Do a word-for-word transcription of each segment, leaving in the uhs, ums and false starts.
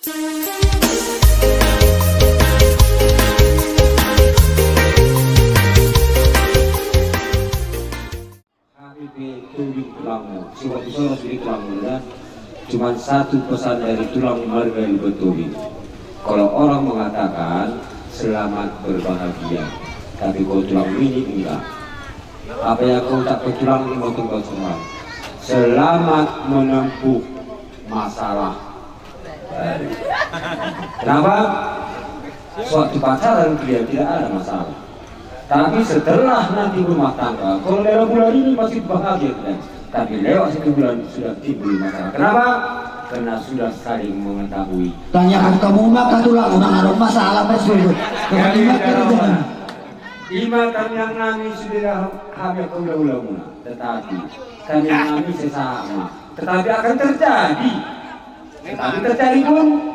Hami pe Tobing tulangmu, sebab di sana sendiri tulangmu, ya. Cuman satu pesan dari tulang marga Lumban Tobing. Kalau orang mengatakan selamat berbahagia, tapi kalau tulang ini enggak. Apa yang kau tak ke tulang ini mau tunggal semua. Selamat menempuh masalah. Kenapa? Suatu pacaran dia tidak ada masalah. Tapi setelah nanti rumah tangga, kalau dalam bulan ini masih bahagia kita. Tapi lewat satu bulan sudah timbul masalah. Kenapa? Karena sudah saling mengetahui. Tanya kamu maka tulang, unang ada masalah, Mas. Jadi, dalam Ima tangiang nami sude da hami angka hulahula muna, tetapi tangiang nami sesaat ma, tetapi akan terjadi. Tetapi terjadi pun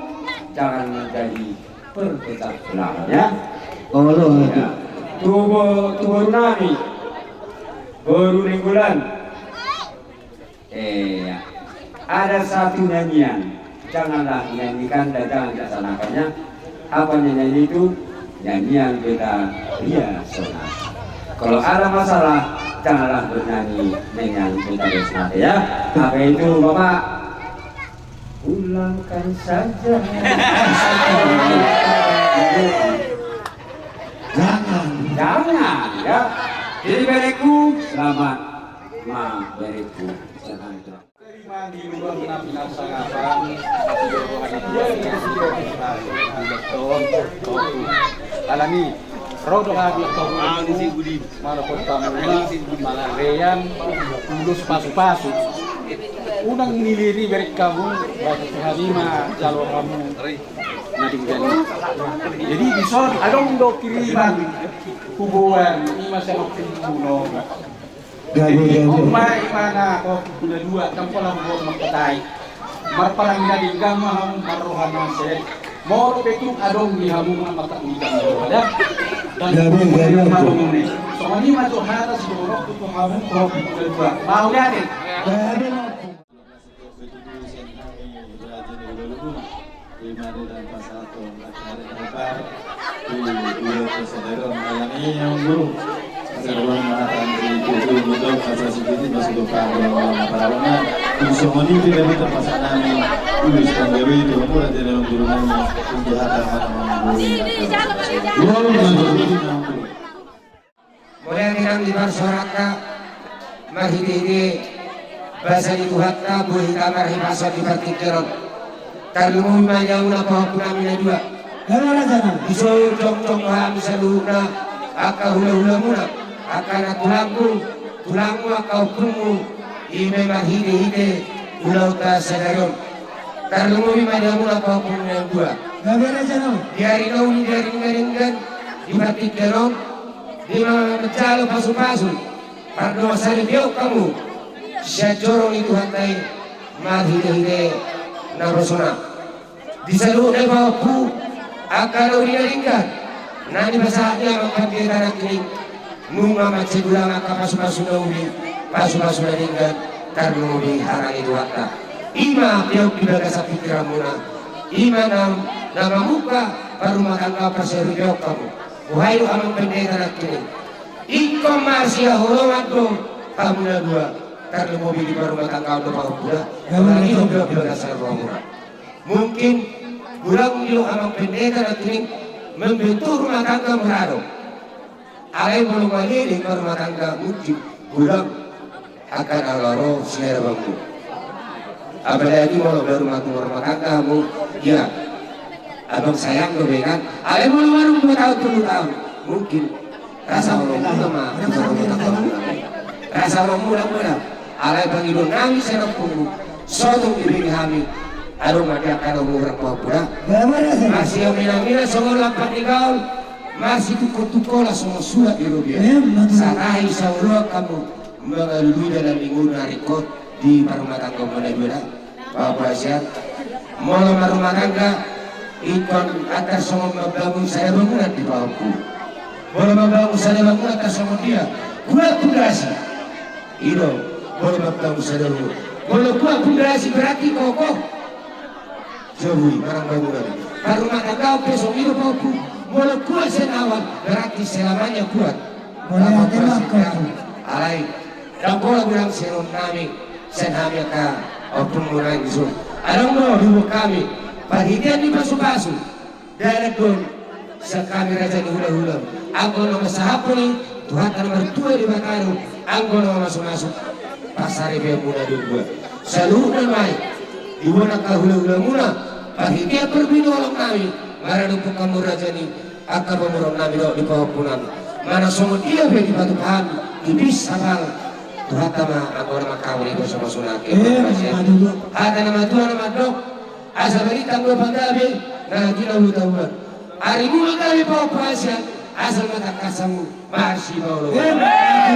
jangan menjadi perpecah belah, ya. Olo. Ya. Tu bo-, tu boru nami, boru Nainggolan. Iya. Ada satu nyanyian, janganlah nyanyikan dan jangan dilaksanakannya. Apa nyanyian itu? Nyanyian Betharia Sonata. Kalau ada masalah, janganlah bernyanyi nyanyian Betharia Sonata, ya. Apa itu, Bapak? Pulangkan saja. Jangan. Jangan, ya. Jadi, bereku, selamat. Ma, bereku. Terima di luar na pinasangapa. Alani, ro do hami tu, anu si Budi, mala kota mula, mala rean, ulos pasu-pasu. Unang niliri berek kamu, batu tu hami ma, jalo kamu. Jadi, dison, adong do kiriman, kubuan, ima siapa kubuno. Jadi, jadi. Umai mana kau na dua, kan pola buat makatai. Marpalang na denggan ma hamu marroha na seret. Molo pe tung adong di hamu ma mata ni kan roha da. Dan jadi, jadi, jadi. Songon i ma jo hata si borok tu hamu kau na dua. Mau lihat, eh? Jadi. Ima di dalam pasal tu, ada kabar. Di, di, di, sadari on, alani, Amang Guru. Sadari on, matan di, di, di, di, di, pasal sedikit, masuk ke panggung, Amang Parawana. Di songon i, di, di, di, pasal nami. Di, di, songon i, di, di, di, Amang Guru nami. Di, di, hata, hata, Amang Guru. Wow, Amang Guru. Mauliate nang di parsaoranta, marhitehite basa ni Tuhanta, boi hita marhahipason di partingkian on. Tarlumobi ma di hamuna pahompu nami na dua. Dison jongjong hami saluhutna, angka hulahulamuna, angka nantulangku, tulangmu, angka ompunmu, i ma marhitehite ulaonta sadari on. Tarlumobi ma di hamuna pahompu nami na dua. Di ari na uli, di ari na denggan, di partingkian on, di na manjalo pasupasu, pardongansaripeon hamu sian joro ni Tuhanta i marhitehite naposona. Di saluhutna i pahompu, angka na uli na denggan na nipasahat ni amang pandita nangkining, nunga mansai godang angka pasupasu na uli, pasupasu na denggan, tarlumobi hata ni Tuhanta. I ma peop di bagasan pingkiranmuna, i ma na, na mamungka parrumatanggaon parsaripeon hamu. Boha i do amang pandita nangkining. Ingkon marsihaholongan do hamu na dua, tarlumobi di parrumatanggaon do pahompu da. Alani i do di bagasan rohamuna. Mungkin godang do amang pandita nangkining mambentuk rumah tangga mura do. Alai molo mangele marrumah tangga mungkin godang angka na ro sian abangmu. Apalagi molo baru marrumah tangga hamu, ia abang sayang do be kan. Alai molo baru dua taon tolu taon, mungkin rasa molo mula ma, rasa molo mula. Rasa molo mula mula. Alai pangidoan nami sian ompunmu, so tung dibege hami. Adong ma di angka na umur pahompu da. Marsiaminaminan songon lampak ni gaol. Marsitungkotungkolan songon surat di robean. Sarahi saoloan hamu mangalului dalan ni ngolu na ringkot di parrumatanggaonmuna dua da. Pahompu hasian. Molo marrumah tangga, ingkon antar songon mambangun sada bangunan di pahompu. Molo mambangun sada bangunan antar songon dia, kuat pundasi. I do, molo mambangun sada bangunan. Molo kuat pundasi berarti kokoh. Jabui, manang bangunan. Parrumatanggaon pe songon i do pahompu, molo kuat sian awal, berarti selamanya kuat. Molo ate ma pahompu. Alai, ndang pola godang sian on nami, sian hami angka ompungmu na i dison. Adong do diboan hami, parhitean ni pasupasu. Dalan do on, sian hami raja ni hulahula. Anggo na mansahapon i, Tuhanta na martua Debata do, anggo na mamasumasu, pasaripeonmuna do dua. Saluhutna ma i, diboan angka hulahulamuna, parhitean parbinoan nami, maradophon hamu raja ni angka pamoruon nami dohot di pahompu nami. Manang songon dia pe dipatupa hami, tipis sapala, Tuhanta ma anggo na mangkauli pasu-pasuna. Eh, hata na matua na mandok, asa balintang do panggabean, na tina hutahuan. Arimuna gabe pahompu hasian, asal ma tangkas hamu marsipaoloan. Emma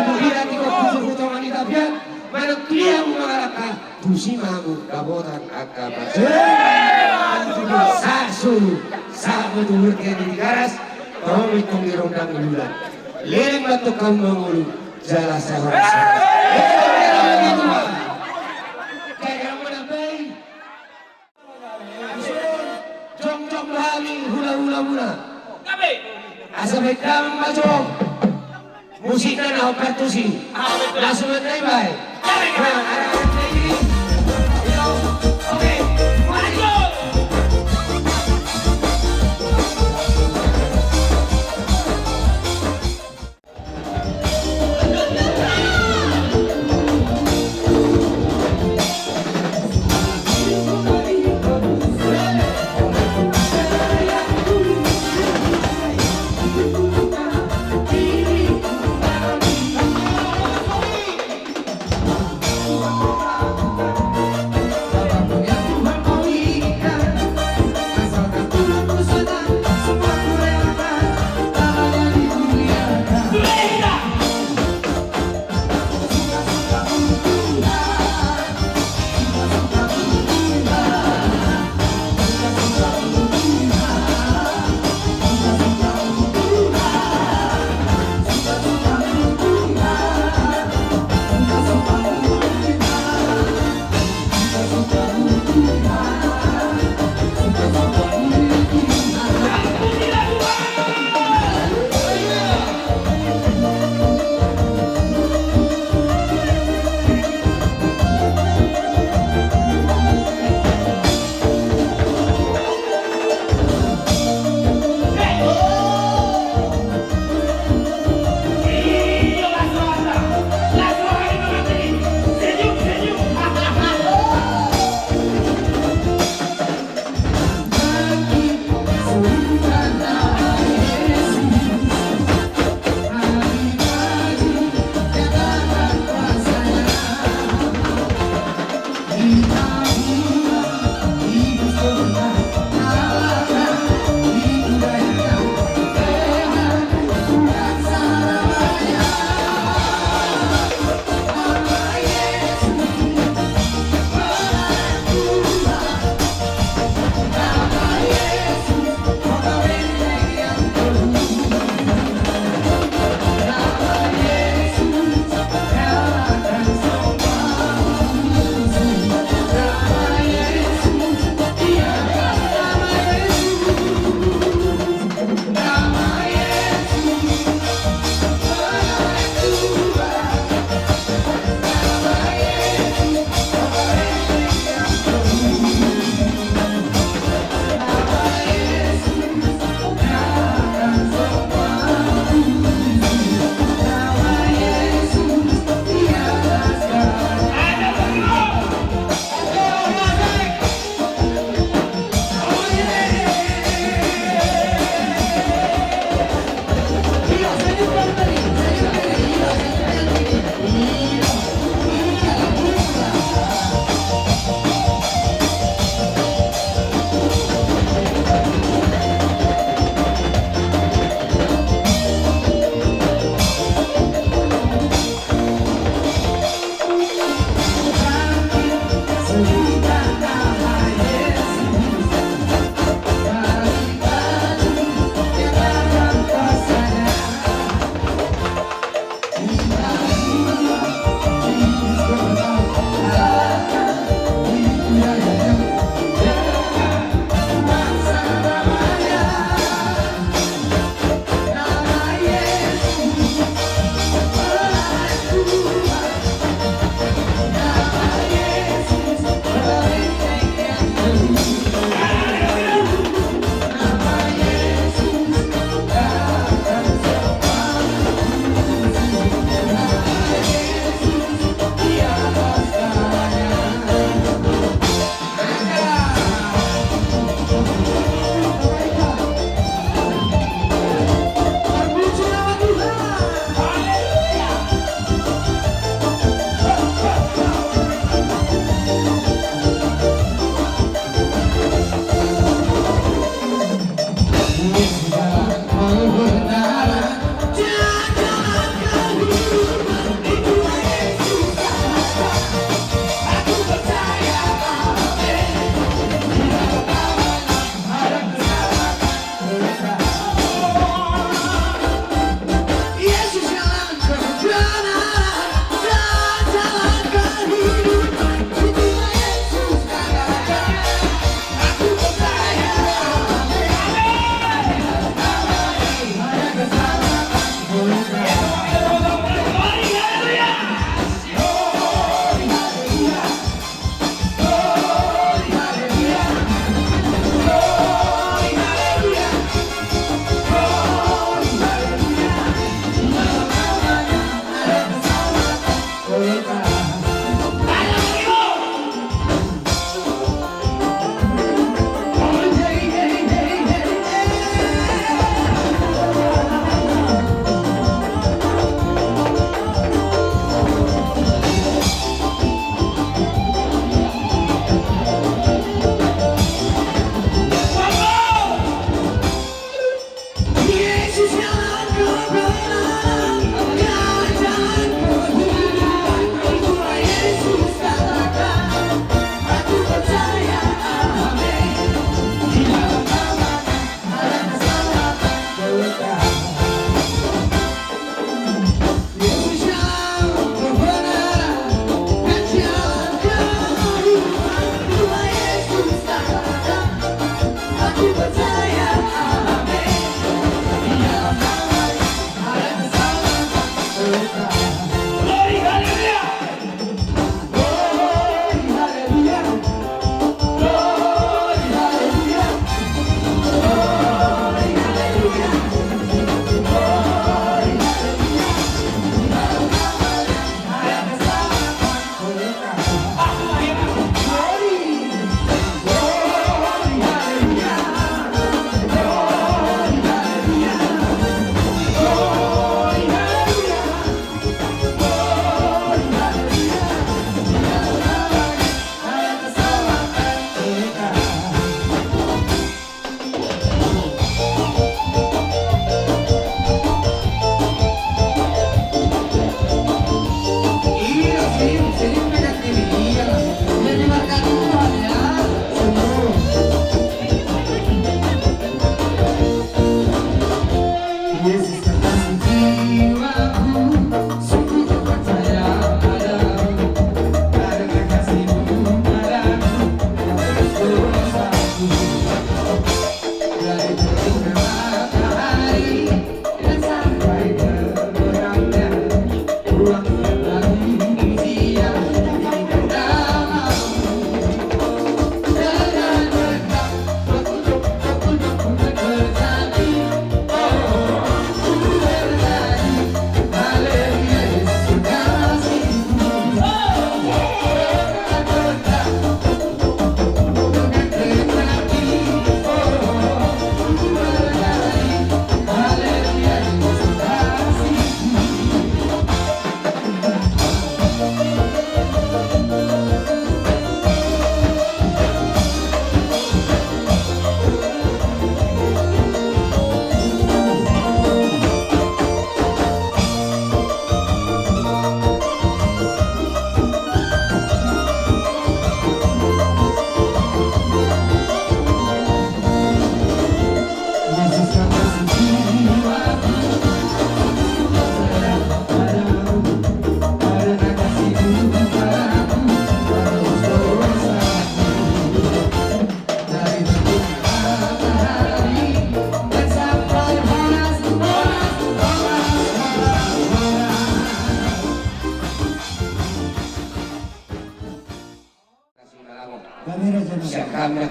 tutu. Hira tingkos hujur tu tonga ni tapian, manang tu dia hamu mangalangka, tusi ma hamu dapotan angka basa. Emma tutu. Sahat solu, sahat ma tu bontean ni Tigaras, torop ma tong di rondang ni bulan. Leleng ma tong hamu mangolu, jala sahat-sahat. Emma tutu. Jadi, hamu na baik. Jongjong do hami hulahulamuna. Asa baen damang ma jo musikna na hombar tusi. Langsung ma na ibaen. Nah, anak-anak negeri. Yo, oke. Maju.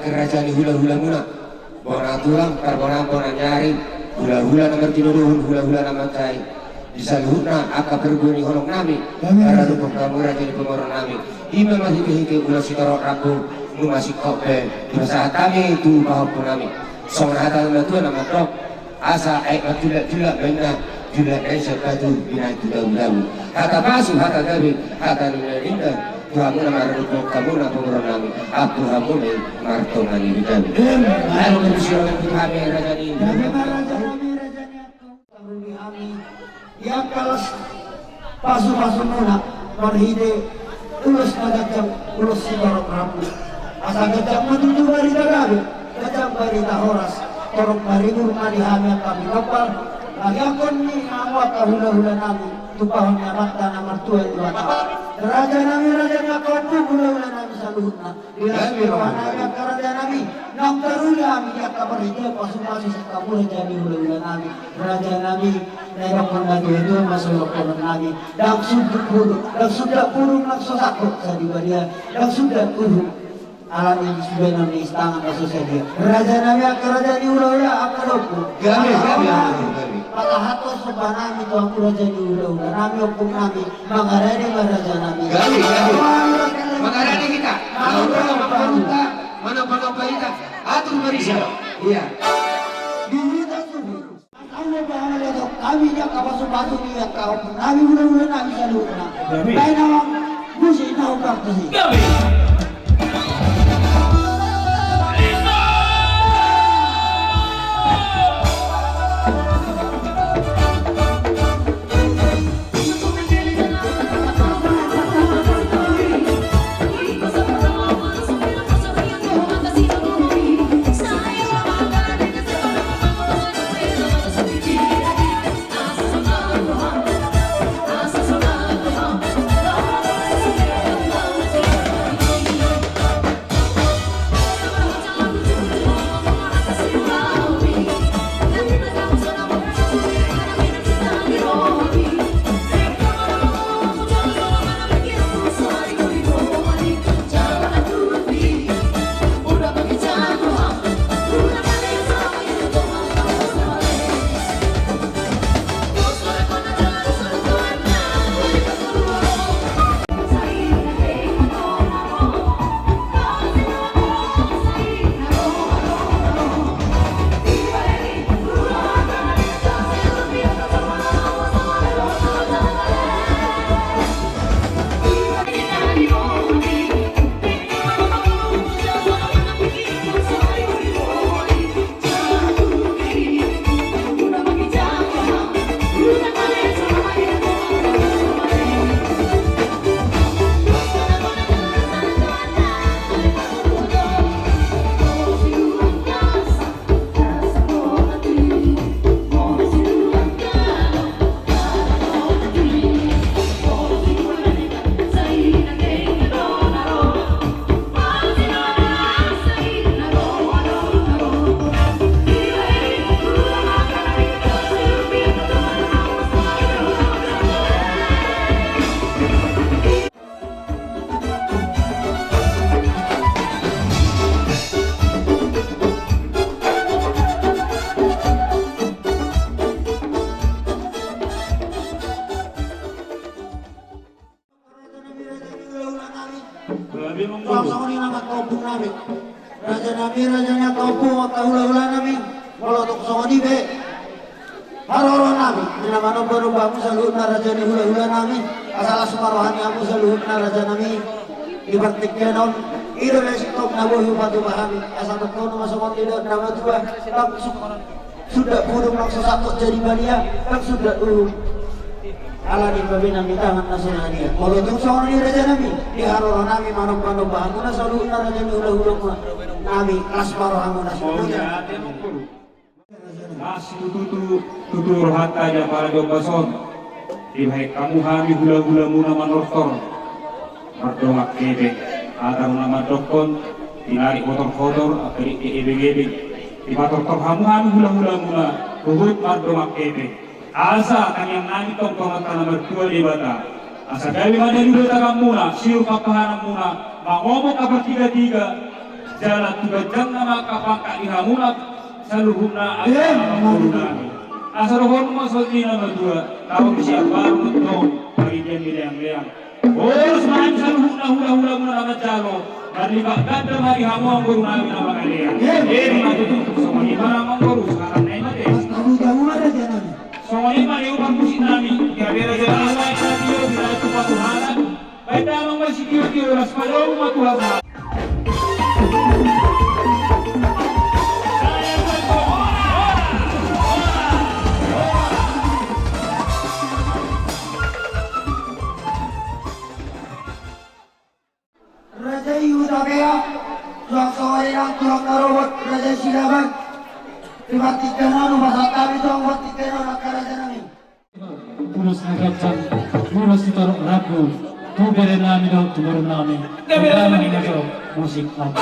Raja ni hulahulamuna, bona tulang, parbonaan bona ni ari, hulahula na martinodohon, hulahula na mansai. Di saluhutna angka parguru ni holong nami, maradophon hamu raja ni pamoruon nami. Ima marhitehite ulos sitorop rambu, nunga singkop be dipasahat hami tu pahompu nami. Songon hata ni natuatua na mandok, asa aek marjulakjulak baenna, julak na i sian batu binahen tu dabudabu. Hata pasu, hata gabe, hata na indainda, tu hamu na maradophon hamu na pamoruon nami, ampun hamu ma i martonga ni gabe. Aduh, bersiap tu hami raja ni. Gabe ma raja nami, raja ni angka. Taruli hami, ia kalas pasupasumuna, marhite ulos na ganjang, ulos sitorop rambu. Asa ganjang ma tutu barita gabe, ganjang barita horas, torop maribur ma di hami angka pinompar, mangihuthon ni hamu angka hulahula nami, tumpahon ni Amanta na martua Debata. Raja nami, raja ni angka ompu, hulahula nami saluhutna. Di las ni roha nami angka raja nami, naung taruli hami di angka parhitean pasupasu sian hamu raja ni hulahula nami, raja nami, na didokkon natuatua ma songon dohonon nami, ndang sundat huduk, ndang sundat huduk na so sangkot sadia badia, ndang sundat uhum, alani sude na nistangan na so sadia. Raja nami angka raja ni hulahula, angka ompu. Gabe, gabe, gabe. Pasahathon somba nami tu hamu raja ni hulahula nami, ompu nami. Mangarade ma raja nami. Gabe, gabe. Mangarade hita. Mangarade hita. Mangarade hita. Mangarade hita. Atur ma disi. Iya. Di hita suhut. Hami di angka pasupasu ni angka ompu nami, hulahula nami saluhutna. Gabe. Baen ma musik na hombar tusi. Gabe. Raja nami, raja ni hulahula nami. Songon i nang angka ompu nami. Raja nami, raja ni angka ompu, angka hulahula nami. Molo tung songon i pe haroro nami, i na manombanomba hamu saluhutna raja ni hulahula nami. Asa las ma roha ni hamu saluhutna raja nami. Di partingkian on, i do na singkop na boi hupatupa hami. Asa tongtong ma songon nidok ni natuatua, langsung sundat huduk, langsung sangkot jadi badia, langsung sundat uhum. Alani pambahenan ni tangan na so sadia. Molo tung songon i raja nami, di haroro nami manombanomba hamuna saluhutna raja ni hulahula nami, las ma rohamuna. Las tutu, tutu rohanta di ampara di ombas on. Dibahen hamu hami hulahulamuna manortor mardongan hepeng, hata na mandokkon, tinari hotorhotor, angka dikdek ebengebeng. Dipatortor hamu hami hulahulamuna huhut mardongan hepeng. Asa tangiang nami tongtong Amanta na martua Debata, asa gabe ma na niula tanganmuna, siur pampahananmuna, mangomong hapartigatiga, Jala tu ganjangna ma angka pangkat di hamuna saluhutna. Asa dohonon ma songon i na matua, tau siap baru tong paridian ni leang-leang. Boros ma hami saluhutna hula-hula muna na manjalo, marlipatganda ma di hamu amangboru nami na mangalean. Ima tutu, songon i ma na amangboru, sahat na i ma te. Songon i ma di upa musik nami. Gabe raja nami. Baen damang ma sitio-tio, las pajomu ma tu hata. Raja i Hutapea, tulang Sawarinang, tulang Narobot, Raja Silaban. Di partingkian on, pasahat hami tong partingkian on angka raja nami. Ulos ni ganjang, ulos ni torop rambu, tu bere nami dohot tu boru nami. Gabe raja nami. Musik nami.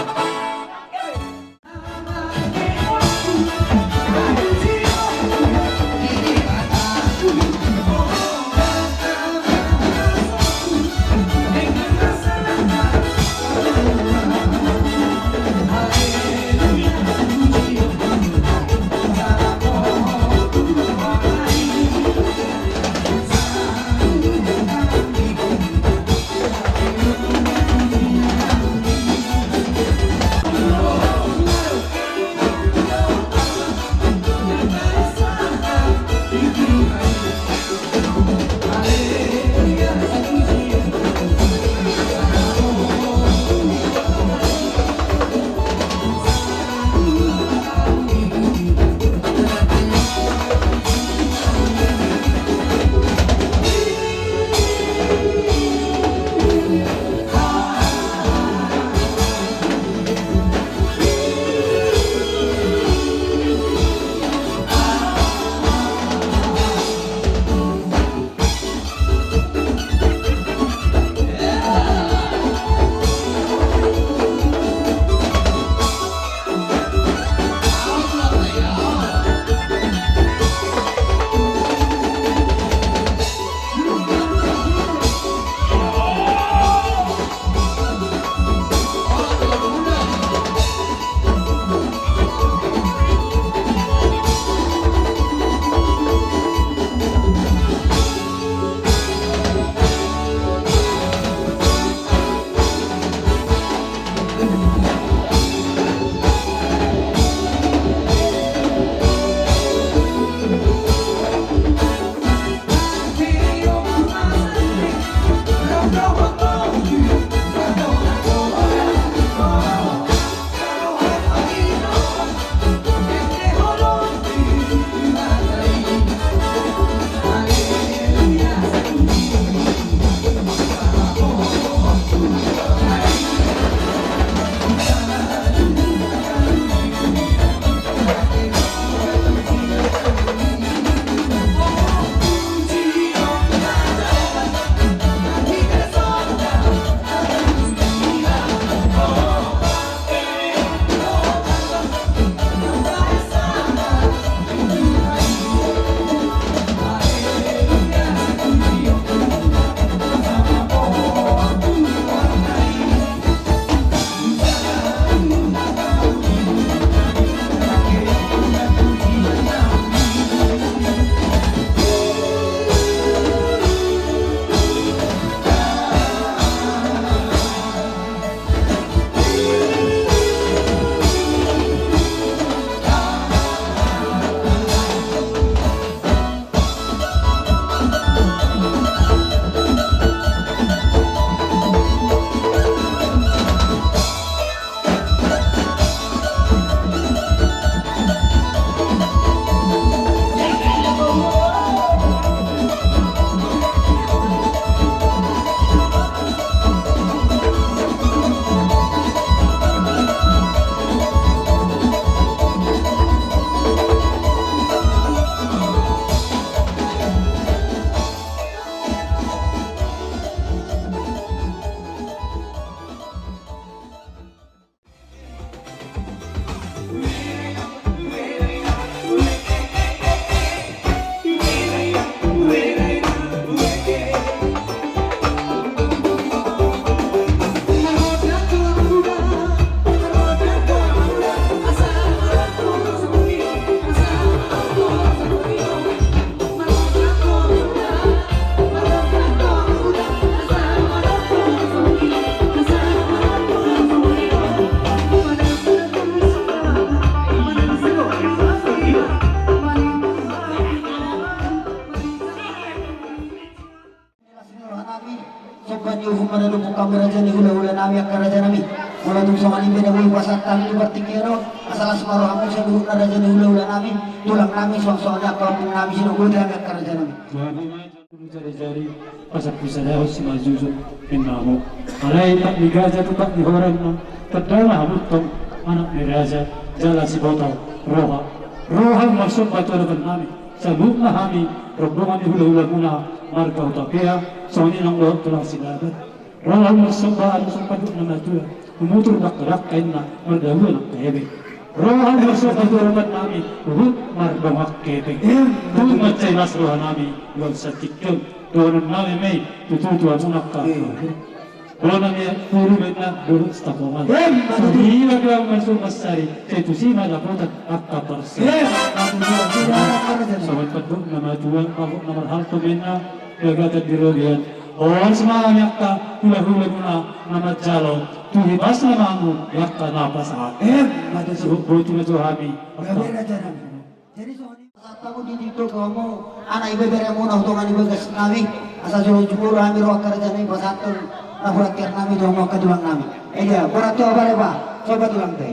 Songon i pe na boi pasahat hami di partingkian on, asa las ma rohamu saluhutna raja ni hulahula nami, tulang nami, songon i angka ompung nami, sinogot hami angka raja nami. Boha ma jolo jari-jari, pasampu sadahon simanjujung, ninna hamu. Alai pat ni gaja tu pat ni hora ninna, tanda ma hamu tong anak ni raja, jala siboto roha. Roha marsomba tu adopan nami, saluhutna hami, rombongan ni hulahulamuna, marga Hutapea, songon i nang dohot tulang Silaban. Roha marsomba anu sumpa dok na matua, humutur dakdadak kainna, mardauan angka eme. Roha marsomba tu adopan nami, huhut mardongan hepeng. Tung mansai las roha nami, duang satingki on, dohonon nami ma i, tutu tu hamuna angka. Bona ni puru menna dulu setapongan. Tutu i ma dohot mansur mansari, sai tusi ma dapotan angka parsa. Songon pandok na matua, pandok na marhalto menna, bagatan di robean. Horas ma hami angka hulahulamuna na manjalo, tu hibasna ma hamu angka na pasahat. Em, mate. Botima jo hami. Jadi songon i pasahat hamu di dito hamu anak ibeberemuna hutongan i bagas nami, asa jolo jumolo hami ro angka raja nami pasahathon na huratiar nami tu hamu angka tulang nami. Eda, borat tu apa deba, coba tulang te.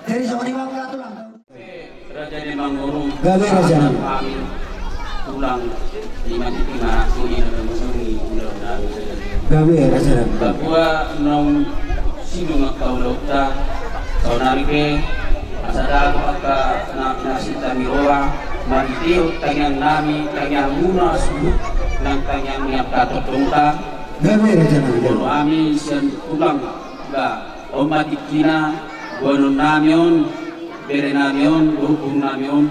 Jadi songon i ma tulang. Raja ni Mangoro. Gabe raja nami. Tulang di mati di mati di mati. Gabe raja nami. Bahwa naung sidung angka ulaonta, saonari pe, asa dapot angka na pinasita ni roha, marhite tangiang nami, tangiangmuna suhut, nang tangiang ni angka tondongta. Gabe raja nami. Molo hami sian tulang, ba, on ma tingkina, boanon nami on, bere nami on, dohot boru nami on,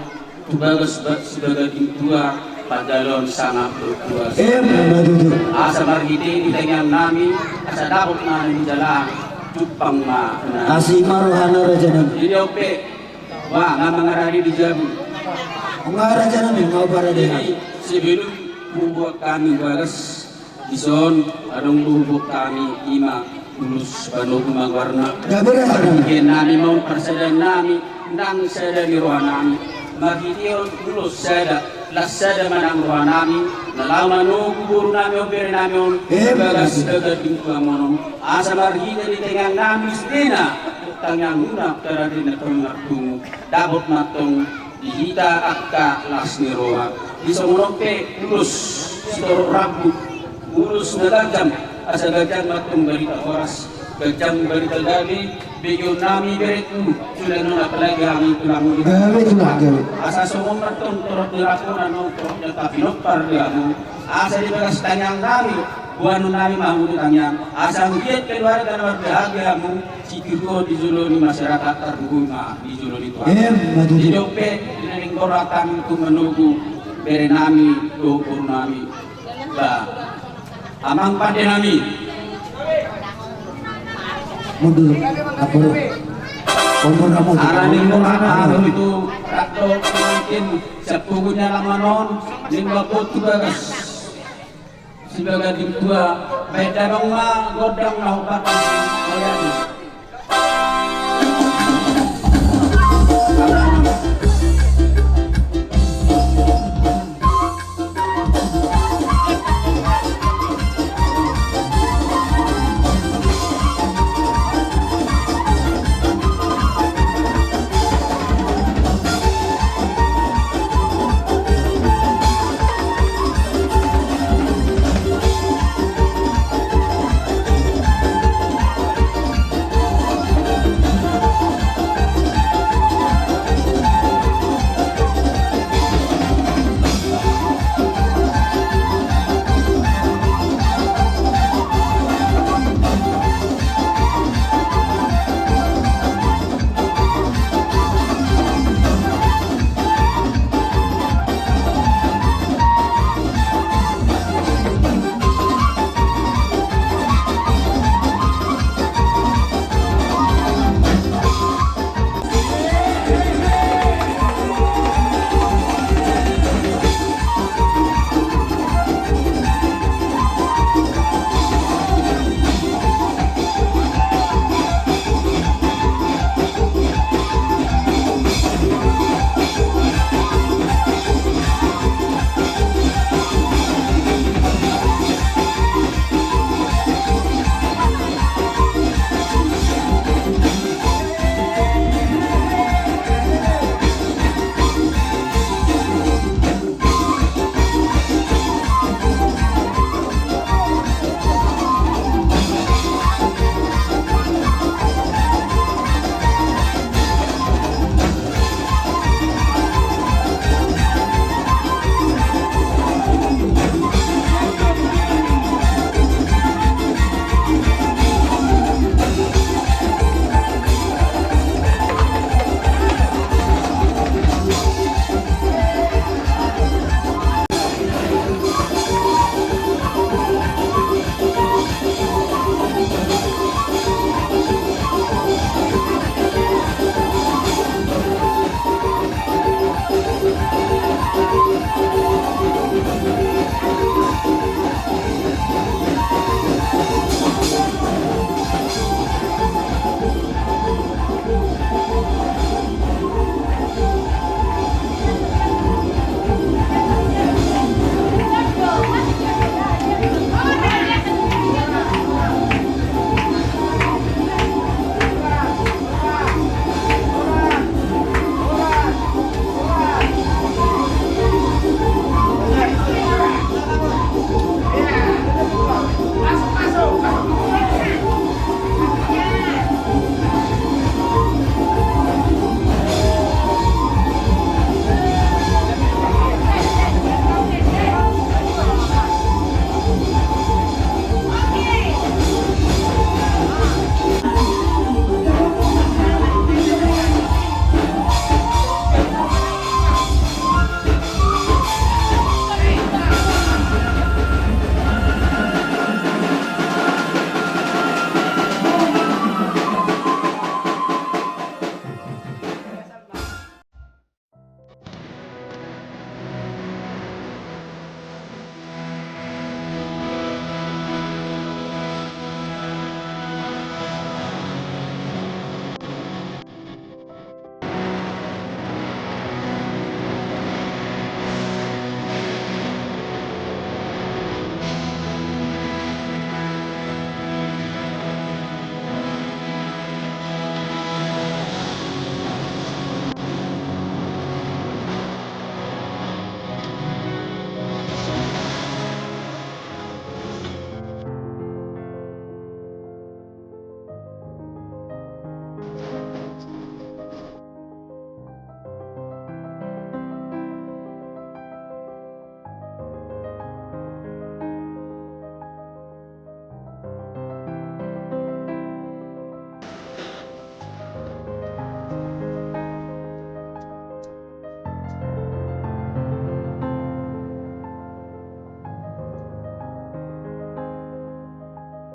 tu bagas ba-, Sibagading Tua, pajaloon sangap dohot tua. Em, ma tutu. Asa marhite ni tangiang nami, asa dapot nami di jalan, jumpang ma na. Asi ma rohana raja nami. Jadi on pe, wah, nga mangarade di jabu. Nga raja nami, nga parade. Jadi, sebelum membuat kami bagas, dison, adong do huboan hami, ima ulos panogu ma goarna. Gabe raja nami. Partingkian nami ma on, parsadaan nami, nang sada ni roha nami. Marhite on ulos sada, las sada ma nang roha nami, na laho manogu boru nami on, bere nami on, em, bagas, bagas di tua monon. Asa marhite ni tangiang nami, sudena, tangiangmuna, tarade na tong martungu. Dapot ma tong di hita angka las ni roha. Di songon on pe ulos sitorop rambu, ulos na ganjang, asa ganjang ma tong barita horas, ganjang barita gabe, begeon nami bereku, sudah non apalagi hami tulang. Gabe tulang, gabe. Asa songon ma tong torop ni rampona, non torop ni angka pinompar di hamu. Asa di bagas tangiang nami, boanon nami ma hamu di tangiang. Asa anggiat keluarga na marbahagia hamu, sitiruon di jolo ni masyarakat, tarlumobi ma di jolo ni Tuhan. Em, ma tutu. Di dope, di na ninggor akan tu manogu, bere nami, dohot boru nami. Ba, amang pande nami. Mundur, mundur. Mundur, mundur. Ala ninggor akan tu, rato, mungkin, sapugunya lama non, ninggor tu bagas. Sibagading Tua, baen damang ma gondang na hombar.